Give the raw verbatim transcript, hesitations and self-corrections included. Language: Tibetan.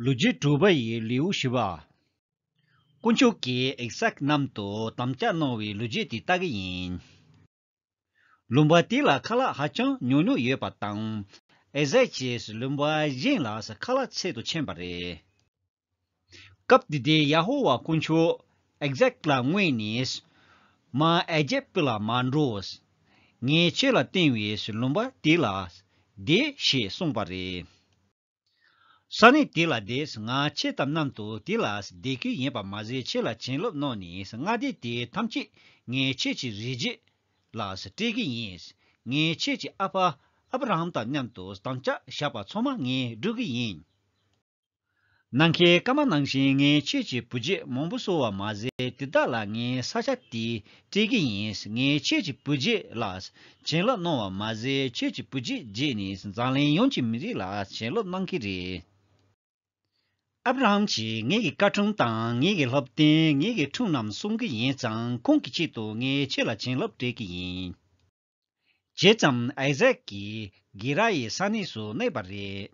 ལོ་རྒྱུས་དྲུག་པ་ཡི་ལེའུ་བཞི་པ། དཀོན་མཆོག་གིས་ཨི་སཱག་མཉམ་དུ་དམ་བཅའ་གནང་བའི་ལོ་རྒྱུས་དེ་ལྟ་གི་ཡིན། ལུང་པ་དེ་ལ་ཁ་ལག་ཧ་ཅང་ཉུང་ཉུང་ཡོད་པ་དང་། ཨི་སཱག་གིས་ལུང་པ་གཞན་ལ་ཁ་ལག་འཚོལ་དུ་ཕྱིན་པ་རེད། སྐབས་དེ་དུས་ཡ་ཧོ་ཝཱ་དཀོན་མཆོག་ཨི་སཱག་ལ་མངོན་ནས། མར་ཨི་ཇིབ་ལ་མ་འགྲོ། ངས་ཁྱེད་ལ་བསྟན་པའི་ལུང་པ་དེ་ལ་བསྡད་ཞེས་གསུངས་པ་རེད། ས་གནས་དེ་ལ་བསྡད། ང་ཁྱེད་དང་མཉམ་དུ་དེ་ལ་བསྡད་ཀྱི་ཡིན་པ་མ་ཟད། ཁྱེད་ལ་བྱིན་རླབས་གནང་ནས་མངའ་སྡེ་དེ་ཐམས་ཅད་ངས་ཁྱེད་ཀྱི་རིགས་རྒྱུད་ལ་སྤྲད་ཀྱི་ཡིན། ངས་ཁྱེད་ཀྱི་ཨ་ཕ་ཨབ་ར་ཧམ་དང་མཉམ་དུ་དམ་བཅའ་བཞག་པ་ཚང་མ་ངས་སྒྲུབ་ཀྱི་ཡིན། ནམ་མཁའི་སྐར་མ་ནང་བཞིན་ངས་ཁྱེད་ཀྱི་བུ་རྒྱུད་མང་པོ་གསོ་བ་མ་ཟད། དེ་དག་ལ་ངས་ས་ཆ་དེ་སྤྲད་ཀྱི་ཡིན། ངས་ཁྱེད་ཀྱི་བུ་རྒྱུད་ལ་བྱིན་རླབས་གནང་བ་མ་ཟད། ཁྱེད་ཀྱི་བུ་རྒྱུད་རྗེས་ནས་འཛམ་གླིང་ཡོངས་ཀྱི་མི་རིགས་ལ་བྱིན་རླབས་གནང་གི་རེད། ཨབ་ར་ཧམ་གྱིས་ངེད་ཀྱི་བཀའ་དྲུང་དང་ངེད་ཀྱི་སློབ་སྟོན། ངེད་ཀྱི་དྲུང་རྣམས་སྲུང་གི་ཡིན་ཙང་། ཁོང་གི་ཆེད་དུ་ངས་ཁྱེད་ལ་བྱིན་རླབས་སྤྲད་ཀྱི་ཡིན། བྱས་ཙང་ཨི་སཱག་གིས་གེ་ར་ཡི་ས་གནས་སུ་གནས་པ་རེད།